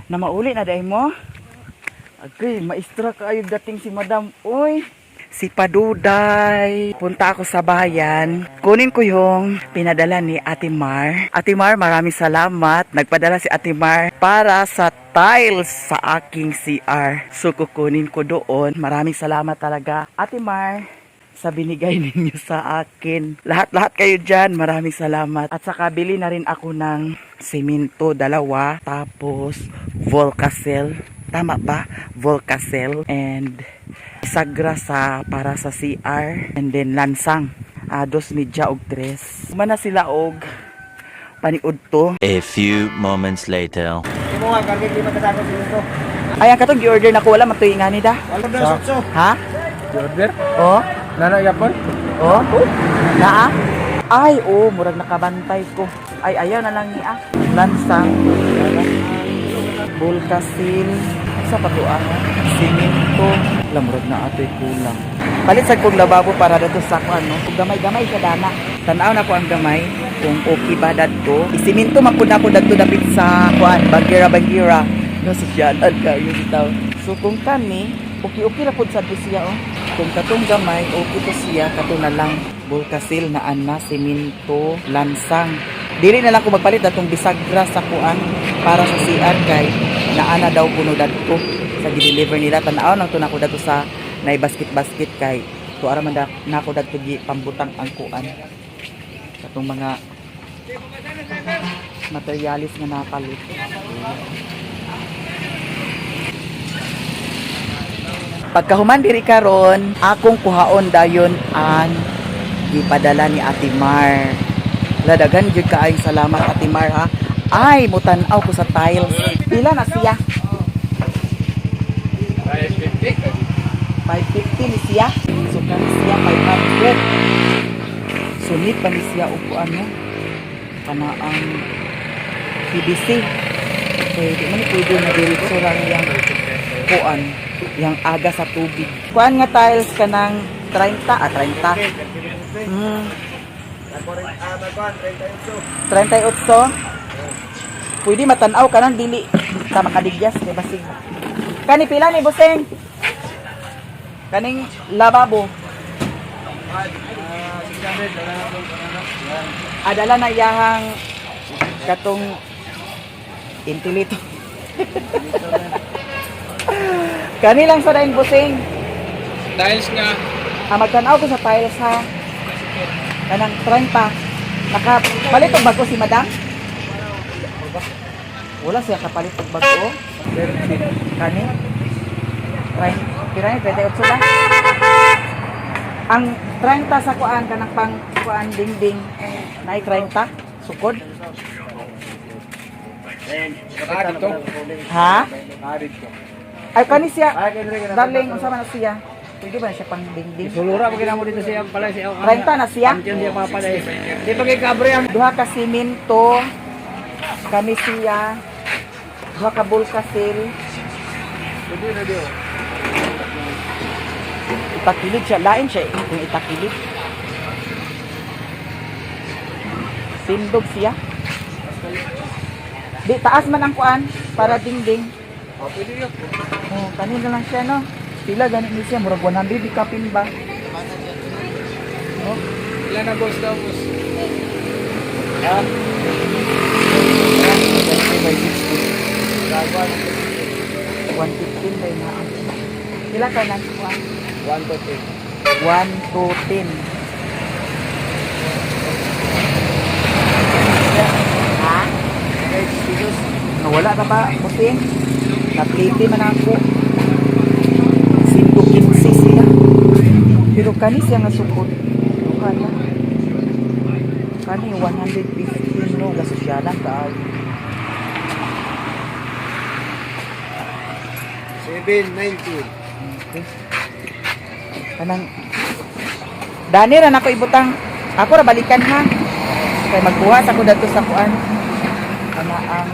Na mauli na dahil mo? Agay, maestra kaayo dating si Madam. Uy, si Paduday. Punta ako sa bayan. Kunin ko yung pinadala ni Ate Mar. Ate Mar, maraming salamat. Nagpadala si Ate Mar para sa tiles sa aking CR. So, kukunin ko doon. Maraming salamat talaga, Ate Mar, sa binigay ninyo sa akin. Lahat-lahat kayo dyan, maraming salamat. At saka bili na rin ako ng simento, dalawa. Tapos, Volcacel. Tama ba? Volcacel. And sagra sa para sa CR. And then lansang. Dos media og tres. Mana sila og paniud to. A few moments later. Imo nga kargig lima ka sako dito. Ay, ang katong gi-order na ko, wala matuy nga ni da. Wala na sotso. Ha? Order? Oh? Nana yapon? Oh? Naa? Ay, oh, murag nakabantay ko. Ay, ayaw na lang niya. Lansang. Bulkasil. Sa pa to ano? Simento. Wala, murag na ato'y kulang. Palit sa kong lababo para dato sa ko ano. Kung gamay-gamay siya dana. Tanaw na ko ang gamay kung okay ba dadto. Isiminto man pud nako dadto dapit sa kuan, Bagira Bagira. No sosyalan kayo bitaw. So kung kani, okay-okay ra pud sad to siya oh. Kung katong gamay, okay to siya, kato na lang bulkasil na ana, siminto, lansang. Dili na lang ko magpalit atong bisagra sa kuan para sa CR kay naana daw kuno dadto sa gi-deliver nila. Tan-aw nang to nako dadto sa nay basket-basket kay tuara man da, nako dadto gi pambutang ang kuan katong mga materialis nga napalit. Pagkahuman diri karon, akong kuhaon dayon ang gipadala ni Ate Mar. Ladagan gyud kaayong salamat, Ate Mar, ha. Ay, mutan-aw ko sa tiles. Pila na siya? 550 ni siya. So kani siya 500. Sunit pa ni siya og ano kana ang PVC. Pwede man pwede na diretso lang yang kuan, yang aga sa tubig. Kuan nga tiles kanang 30, ah, 30. 38. Pwede matanaw ka nang dili ta makadigyas kay basig. Kani pila ni Buseng? Kaning lababo. Adala na iyahang katong intilito. Kani lang sa daing Buseng. Tiles nga. Ah, magtanaw ko sa tiles ha. Kanang 30. Naka palit og bago si Madam? Wala siya kapalit og bago. Kani? 30, pira ni 38 ba? Ang 30 sa kuan kanang pang kuan dingding nay 30 sukod. Dito. Ha? Dito. Ay kani siya. Darling, unsa man na siya? Pwede ba na siya pang dingding? Sulura pa kinamo dito siya pala siya. 30 na siya? Andiyan siya papa dai. Di pa kay kabre ang Duha ka simento, kani siya, duha ka bulkasil. Itakilid siya, lain siya eh, kung itakilid. Sindog siya. Di, taas man ang kuan para dingding. Oh, pwede yun. Oh, kanina lang siya no. Pila ganit ni siya, murag 100 di kapin ba? Oh. Ilan na boss daw boss? Ha? 20 by 60. 115 ba yun na? Pila ka na? 1 to 3. 1 to 10. Ha? Nawala ka ba? Puting? Napliti man ako. 115 siya. Pero kani siya nga sukod. Duha na. Kani 115 no. Lasosyalan ka. 790. Okay. Kanang Dani ra nako ibutang. Ako ra balikan ha. Kay magbuhat ako dadto sa kuan. Kana ang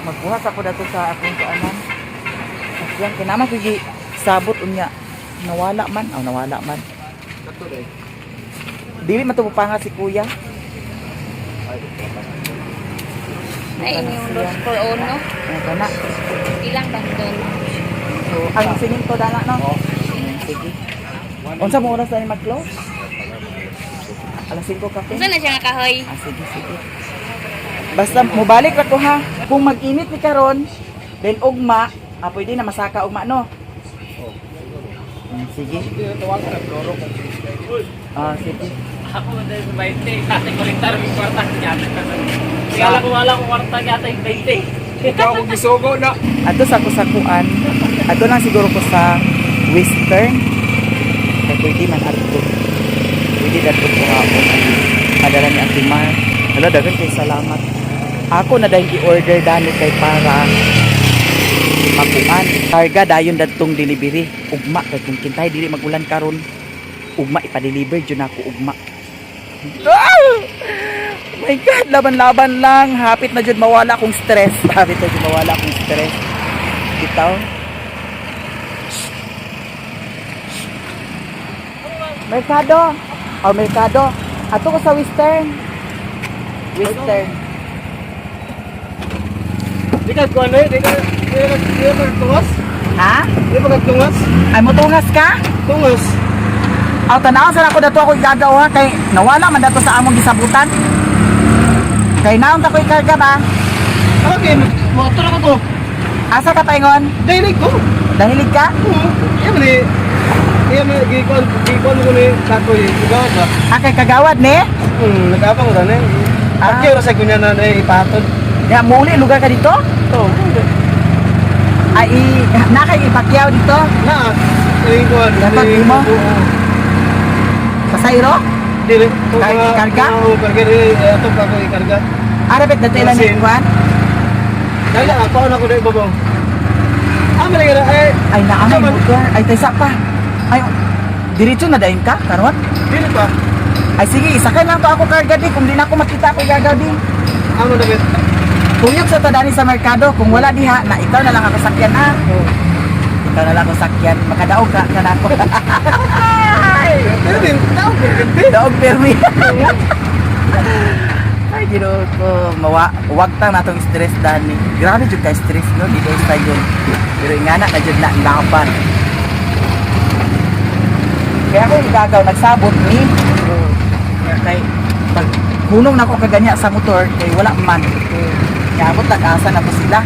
magbuhat ako dadto sa akong kuanan. Sakyan kay naman ko gi sabot unya. Nawala man, aw nawala man. Kato dai. Dili man to panga si kuya. Ay, inyong dos for uno. Ano ka na? Ilang bandol? So, ang sininto dana no? Sige. Unsa mo oras na mag-close? Alas 5 kape. Unsa na siya nga kahoy? Ah, sige, sige. Basta mobalik ra ko ha. Kung mag-init ni karon, then ugma, pwede na masaka ugma no. Sige. Ah, sige. Ako man dahil sa 20. Kasi kolektar may kwarta niya. Kaya ko wala ko kwarta niya yung 20. Ikaw akong gisugo na. Ato sa kusakuan, ato lang siguro ko sa Western. Kay pwede man ato. Pwede dato ko haon. Padala ni Ate Mar. Hala, daghan kay salamat. Ako na dahil i-order dani kay para makuan. Karga dayon dadtong delivery. Ugma kay kung kintay dili magulan karon. Ugma ipa-deliver jud nako ugma. Ah! My God, laban-laban lang. Hapit na jud mawala akong stress. Hapit na jud mawala akong stress. Bitaw. Merkado. Oh, merkado. Ato ko sa Western. Western. Di ka kuan eh, di ka tungas. Ha? Di ba ka tungas? Ay, motungas ka? Tungas. Aw, tanaw sa ako dato ako igagaw ha kay nawala man dato sa among gisabutan. Kay naon ta ko ikarga ba? Okay, motor ako to. Asa ka paingon? Dili ko. Dahilig ka? Oo. Iya man ni. Iya man gikuan gikuan ko ni Takoy. Ikaw ba? Ah, kay kagawad ni? Nag-abang ko na. Ah. Akyo ra sa kunya na na ipatod. Ya, muuli lugar ka dito? To. Ay, na kay ipakyaw dito? Na. Ay kuan. Dapat mo? Pasayro? Dili. Karga? Oo, karga dili. Ato pa ko ikarga. Arapit dato ilan ni Asin. kuan? Dali ako na ko dai babaw. Ah, man ay Ay, naangay Naman. lugar. Ay, taysa pa. Ay, diretso na dayon ka, karon? Dili pa. Ay, sige, isakay lang to ako karga di. Kung di na ako makita ako gagaw di. Amo na bet. Tuyok sa tadani sa merkado. Kung wala diha, na ikaw na lang ako sakyan ah. Ikaw na lang ako sakyan. Makadaog ka, ka na ako. Pero din, tao ko gid. Daog permi. Ay, Ginoo ko. Mawa, wag tang natong stress dani. Grabe jud kay stress no, di kay sayon. Pero ingana na jud na ang laban. Kaya ako igagaw nagsabot ni. Kaya kay pag hunong na ako kaganya sa motor kay wala man. Kaya abot nag-asa na po sila.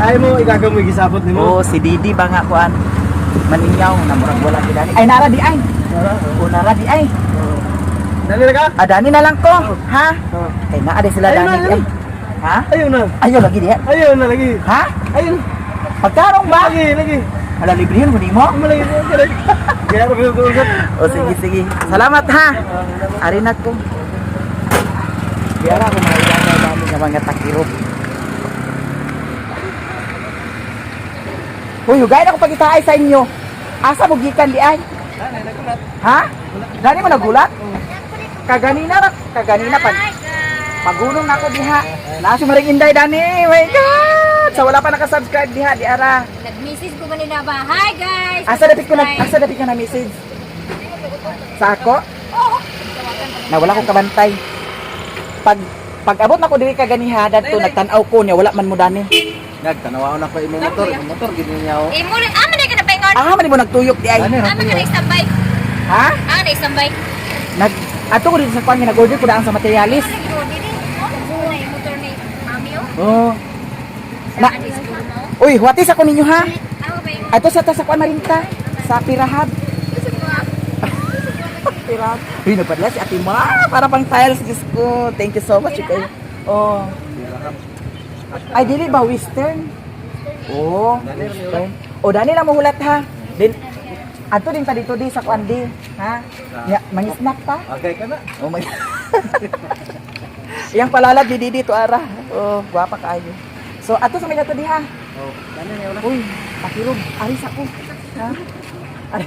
Ay mo igagaw mo gisabot nimo. Oo, si Didi ba nga kuan? Maninyaw na murag wala gid ani. Ay nara di ay. O nara di ay. Dali na ka? Adani na lang ko, ha? Oo. Kay naa di sila Ayun dani na, di ayun. ay. Ha? Ayun na. Ayo lagi diha. Ayun na lagi. Ha? Ayun. Pagkarong ba? Lagi, lagi. Hala libre yun mo? Amo lagi. Lagi. Kaya ko ko. O sige sige. Salamat ha. Ari na ko. Biara ako mga igagaw dami nga mga takirog. Uy, hugayin ako pagitaay sa inyo. Asa mo gikan di ay? Ha? Dani mo nagulat? Kaganina ra, kaganina pa. Pagunong na ako diha. Naa si Maring Inday dani. My God! Sa wala pa nakasubscribe diha di ara. Nag-message ko kanina ba? Hi guys! Asa dapit ko na asa dapit ka na message? Sa ako? Na wala ko kabantay. Pag pag abot na ko diri ka ganiha dadto nagtan-aw ko niya wala man mo dani. Nagtanaw na ko imong motor, imong motor gid niya. Eh, mo rin, ama na ka na paingon? Ah, man mo nagtuyok di ay. Ama ka na istambay? Ha? Ah, na istambay? Nag ato ko dito sa kuan nga nag-order ko daan sa materialis. Ano lagi mo? Dili, mo? Na yung motor ni mami oh. Oh. Sa Na- anis ko mo. Uy, huwatis ako ninyo ha. Ako ba yung Ato sa ta sa kuan marinta sa Pirahab. gusto mo ah? Pirahab. Uy, napadala si Ate Mar para pang tiles, Diyos ko. Thank you so much. Okay. Oh. Ay, dili ba western? Oh, western. Oh, dani lang mo hulat ha. Din ato din ta dito di sa kuan di, ha? Ya, mangisnak pa. Okay ka na. Oh my. Yang palalab di didi to ara. Oh, gwapa kaayo. So ato sa may to diha. Oh, dali na Uy, pakirog, ari sa ko. Ha? Ari.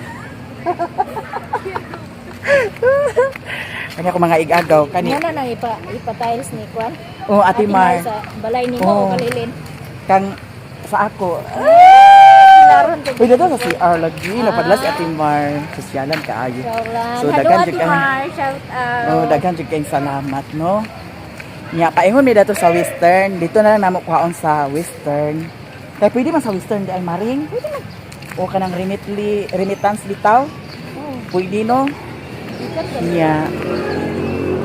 Kanya ko mga igagaw kani. Mo na nang ipa tiles ni Kwan. Oh, Ate Mar. Sa balay ni mo Oo. o kalilin. Kang sa ako. Laron ko. Uy, dito sa CR lagi. Napadala si Ate Mar. Sosyalan kaayo. Shaulan. So, Hello, daghan Ate jud kang Mar. Shout out. Oh, daghan jud kayong salamat, no? Nya paingon mi dato sa Western. Dito na lang namo kuhaon sa Western. Kay pwede man sa Western di ay maring. Pwede man. O kanang remitly, remittance bitaw. Pwede no. Gikan ka. Nya.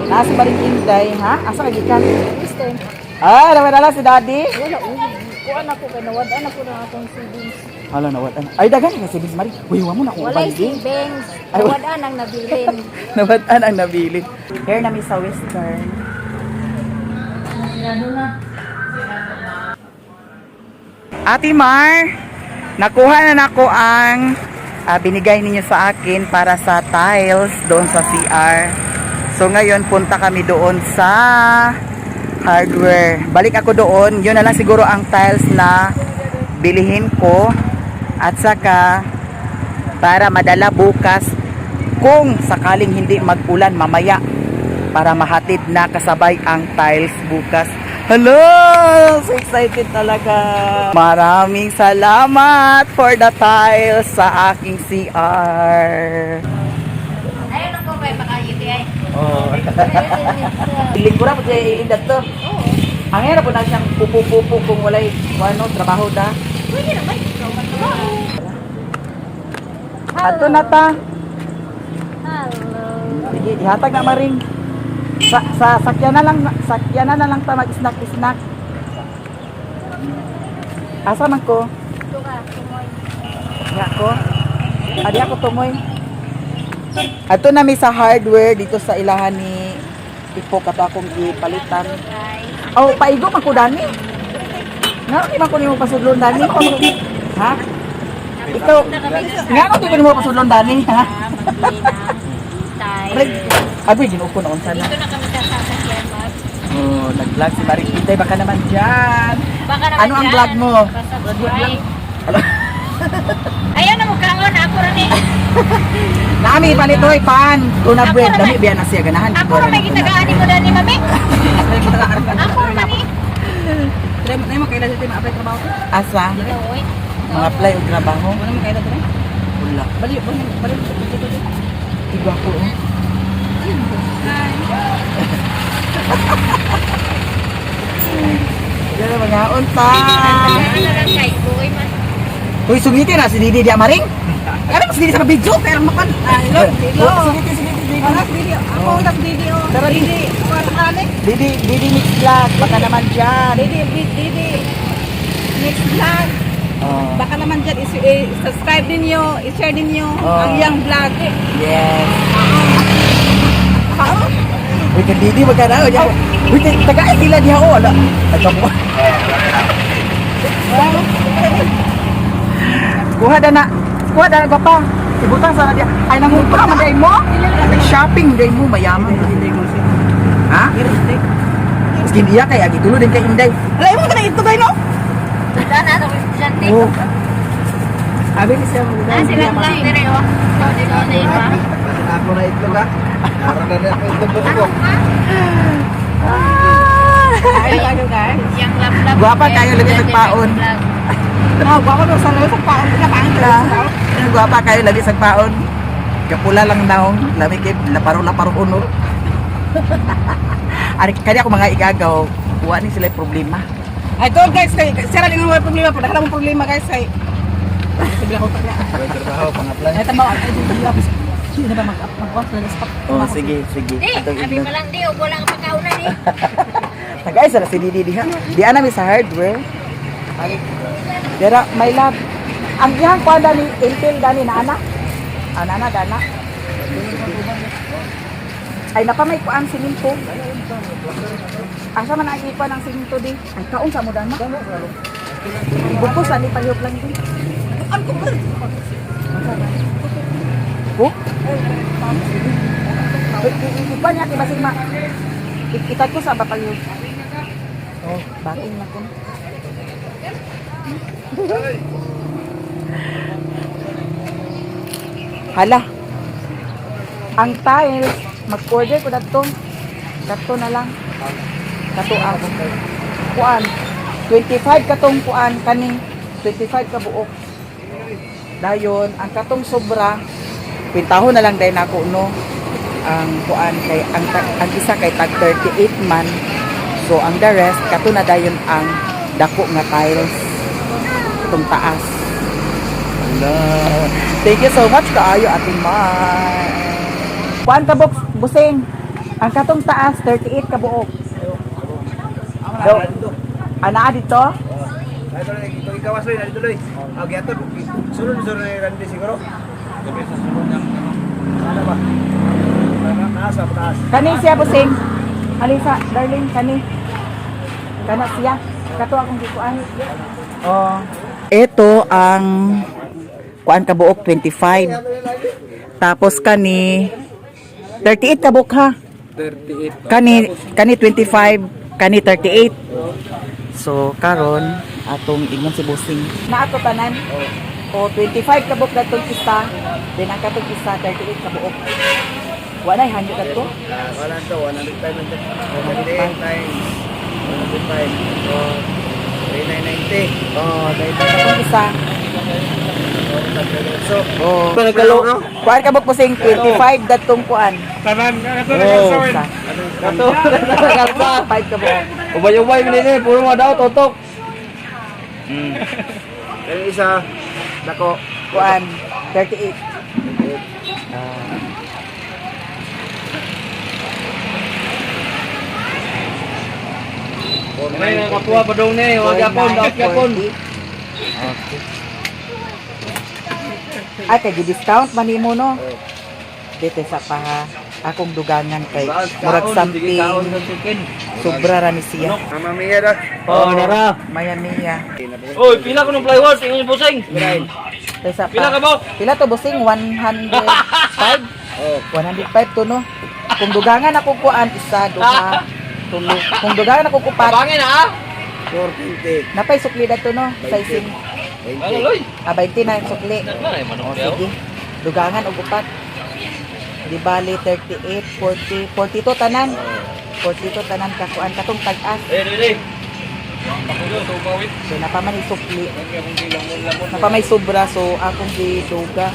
Nasa ba rin Inday, ha? Asa ka gikan? Western. Ah, naman na si Daddy. Wala uy. Kuan ako kay nawad-an ako na akong savings. Hala na wala. Ay daghan ka savings Mari. Uy, wa mo na akong Walay uban, di. savings. Ay, Nawad-an ang nabilin. Nawad-an ang nabilin. Here nami sa Western. Ate Mar, nakuha na nako ang binigay ninyo sa akin para sa tiles doon sa CR. So ngayon punta kami doon sa hardware. Balik ako doon, yun na lang siguro ang tiles na bilihin ko at saka para madala bukas kung sakaling hindi mag-ulan mamaya para mahatid na kasabay ang tiles bukas. Hello! So excited talaga. Maraming salamat for the tiles sa aking CR. Ayun ako kay baka UTI. Oh. Linggo ra po siya ilindat to. Ang hirap po na siyang pupu-pupu kung walay ano, trabaho da. Pwede naman ikaw magtrabaho. Ato na ta. Hello. Sige, ihatag na maring. Sa sakyan na lang, sakyan na lang ta mag-snack snack. Asa man ko? Ito ka, tumoy. Nga ko. Adi ako tumoy. Ato na mi sa hardware dito sa ilahan ni Ipo kato akong ipalitan. Guys. Oh, paigo man ko dani. Nga di man ko nimo pasudlon dani. Ha? Ikaw, nga ko di ko nimo pasudlon dani, ha? Magbili ng tiles. Agoy ginoo ko noon sana. Dito na kami sa sasakyan, mag. Oh, nag-vlog si Maring Pitay baka naman diyan. Baka naman Ano ang dyan, vlog mo? Pa-subscribe. Ayaw na mukangon, ako rin eh. Nami palitoy pan, tuna Ako bread, naman. dami biya na siya ganahan. Ako rin may gitagaan ni mo dani, mami. Ako rin man eh. Asa? Oy. Mga apply og trabaho. Wala mo kaila dire? Wala. Bali, bali, bali. Igwa ko. oh. Yan ang mga unta. Ano na lang kay Uy man. Uy, sungiti na si Didi di amaring. Ano si Didi sa video pero makan. Hello, hello. Sungiti, sungiti Didi. Anak Didi, ako ang Didi oh. Tara, Didi, wala ka ni. Didi, Didi mix vlog baka naman dyan. Didi, Didi. Next vlog. Oh. Baka naman dyan, i-subscribe ninyo, i-share ninyo Oh. ang iyang vlog. Yes. Uy, kay Didi magkana. Uy, kay taga sila diha oh. Ala. Taga mo. Kuha da na. Kuha da na pa. Ibutang sana diha. Ay nangupra man day mo. Shopping day mo mayaman. Ha? Sige diya kay agi tulo din kay Inday. Wala mo ka na ito no? Dana ako estudyante. Oh. Abi ni siya Ah, sila lang dire oh. Dito na iba. Basin ako na itlog ha. Naroon na rin ako itlog ko. Ay, ano guys? Yang lap-lap. Gwapa kayo, lagi nagpaon. No, gwapa no sa sa paon ka paon ka. Gwapa kayo lagi sa paon. Kapula lang naong, lami kay laparo-laparo uno. Ari kaya ako mga igagaw, kuha ni sila yung problema. Ay, to guys, kay sira din mo problema, padala mo problema guys kay. Sige ako pa. May trabaho, pang-apply. Ay, tama, ay, dito Hindi na ba mag-up na sa Oh, sige, sige. Di, abi pa lang di, wala ang pagkaunan eh. Tagay sa si Didi diha. Di ana mi sa hardware. Dera, my love. Ang iyang kuan dani Intel dani na ana. Ana na dana. Ay napa may kuan siminto. Asa man ang ikuan ang siminto di? Ay kaon sa mo dana. Bukos ani palihog lang di. Ang ko Ko? Ipan niya kay basig ma. Itat ko sa bapalihog. Oh, bating na ko. Hala. Ang tiles, mag-order ko dato. Kato na lang. Kato ang kuan. 25 katong kuan kaning 25 ka buok. Dayon ang katong sobra kwintahon na lang dahil nako no ang kuan kay ang isa kay tag 38 man. So ang the rest kato na dayon ang dako nga tiles itong taas. Hello. Thank you so much kaayo, Ate Mar. Kuan ka box busing. Ang katong taas 38 ka buok. Do. Ana dito? Ito na ito ikawas loy, dito loy. Ah, giato sulod sulod ni Randy siguro. Ano ba? Taas ah, taas. Kani siya busing. Alisa, darling, kani. Kana siya. Kato akong gikuan. Oh. Ito ang kuan ka buok 25. Tapos kani 38 ka buok ha. 38. Kani kani 25, kani 38. So karon atong ingon si busing. Naato tanan. O 25 ka buok datong isa, then ang katong isa 38 ka buok. Wala hanyo kadto. Ah, wala to, 105 man to. 38 times 105. So, 3990. Oh, dahil katong isa. So, Oh. Kuan ka buok busing 25 datong kuan. Tanan, kato Oh. Isa. Kato, 25 ka buok. Ubay-ubay man ini, puro mga daw totok. Yung isa, dako. Kuan 38. May nakakuha pa dong ni, wag yapon, daot yapon. Okay. Ay, kay gi-discount man nimo no. Dito sa pa ha. Akong dugangan kay murag something sobra ra ni siya. Mama Mia dah. Oh, nara. Maya mia. Oy, pila ko ng plywood, ingon yung busing. Tesa pa. Pila ka ba? Pila to busing 105. Oh. 105 to no. Kung dugangan ako kuan isa, duha, tulo. Kung dugangan ako kupat, Tabangin ha. 420. napay sukli dato no. Sizing. Ano loy? Ah, 20 na yung sukli. Nagmaray manok O, sige. Dugangan og upat. Di bali 38, 40, 42 tanan. 42 tanan kakuan katong tag-as. Eh, dili. So napa man sukli. Napa may sobra so akong giduga.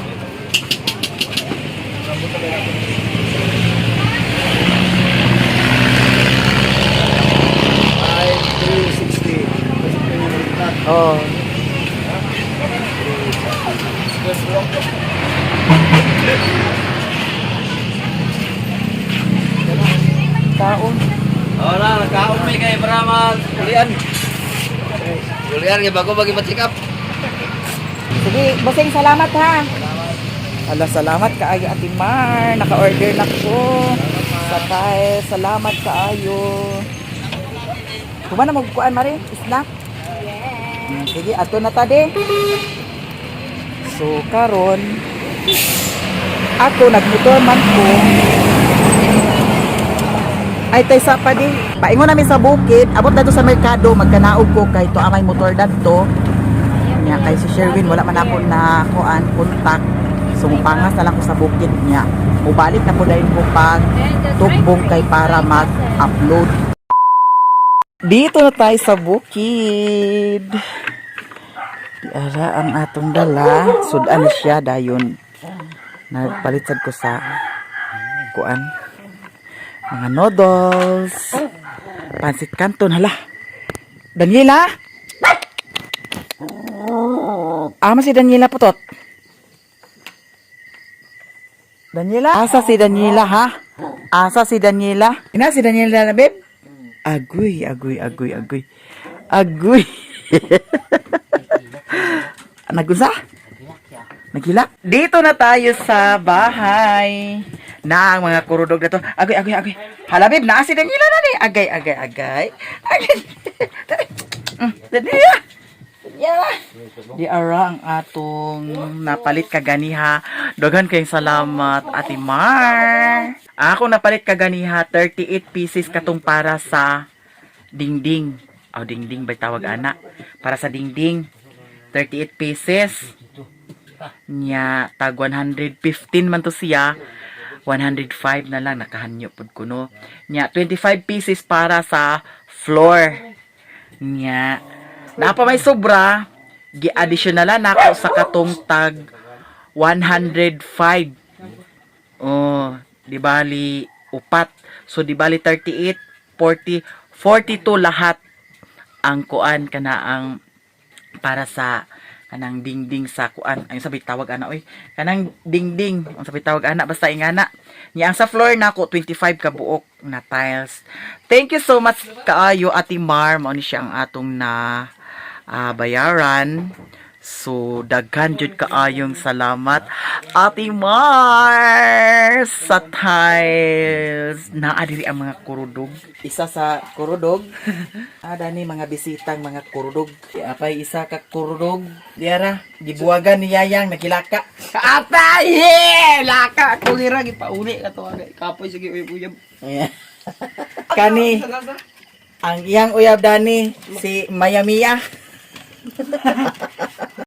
Five, 360. Oh. Kaon. Oh na, nagkaon may kay para mag ulian. Ulian kay bago bagi ma-check up. Sige, bossing, salamat ha. Ala, salamat kaayo Ate Mar. Naka-order na ko. Sa tae, salamat kaayo. Kuma na magkuan mare, isla. Yes. Sige, ato na ta de. So karon ako nagmotor man ko. Ay tay sa pa di. Paingon namin sa bukid, abot na to sa merkado, magkanaog ko kay to amay motor dadto. Nya kay si Sherwin wala man ako na kuan contact. So mupangas na lang ko sa bukid niya. Mubalik na po dayon ko pag tugbong kay para mag-upload. Dito na tayo sa bukid. Di ara ang atong dala. Sudan siya dayon. Nagpalit sad ko sa kuan. Mga noodles. Pansit canton hala. Daniela? Ama si Daniela putot. Daniela? Asa si Daniela ha? Asa si Daniela? Ina si Daniela na babe? Agoy, agoy, agoy, agoy. Agoy. Nagunsa? Naghilak? Dito na tayo sa bahay. Na ang mga kurudog na to. Agoy, agoy, agoy. Hala babe, naa si Daniela na ni. Agay, agay, agay. Agay. Daniela. Daniela. Di ara ang atong napalit kaganiha. Daghan kayong salamat, Ate Mar. Ako napalit kaganiha 38 pieces katong para sa dingding. Oh, dingding ba tawag ana? Para sa dingding. 38 pieces. Nya tag 115 man to siya. 105 na lang nakahanyo pud ko no. Nya 25 pieces para sa floor. Nya napa may sobra gi-additionalan nako sa katong tag 105. Oh, di bali upat. So di bali 38, 40, 42 lahat ang kuan kana ang para sa kanang dingding sa kuan ay sabi tawag ana, oy, kanang dingding ang sabi tawag ana, basta ingana niya. Ang sa floor nako, 25 ka buok na tiles. Thank you so much kaayo, Ate Mar. Mao ni siya ang atong na bayaran. So daghan jud kaayong salamat, Ate Mar, sa tiles. Naa diri ang mga kurudog. Isa sa kurudog. Dani mga bisitang mga kurudog. Apay isa ka kurudog. Diara, gibuwagan ni Yayang nagilaka. Atay! Yeah! Laka! Ako gira, gipauli ka to. Kapoy, sige, uyab-uyab. Ayan. Kani ang iyang uyab dani si Mayamiya.